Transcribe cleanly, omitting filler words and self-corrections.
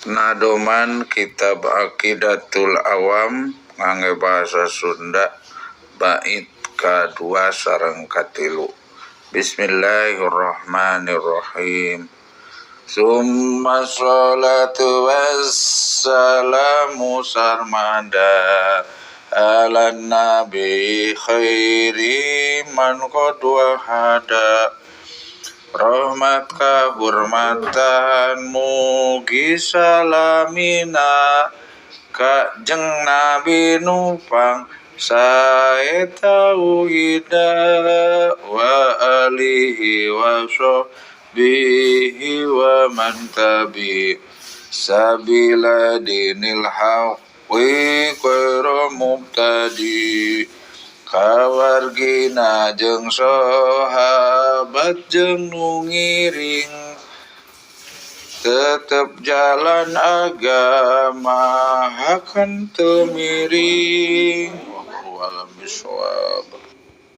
Nadoman kitab Aqidatul Awam ngangge bahasa Sunda bait kadua sareng katilu. Bismillahirrahmanirrahim. Summa sholatu wassalamu sarmada ala nabi khairi man qad wahada. Rahmat kahurmatan mugi salamina ka jeng Nabi nupang sae tauhida wa alihi wa sahbihi wa man tabi sabila dinil haqqi khairu mubtadi. Kawargina jeung sahabat jeung nu ngiring tetep jalan agama hakan teu miring. Wallahu a'lam bishawab.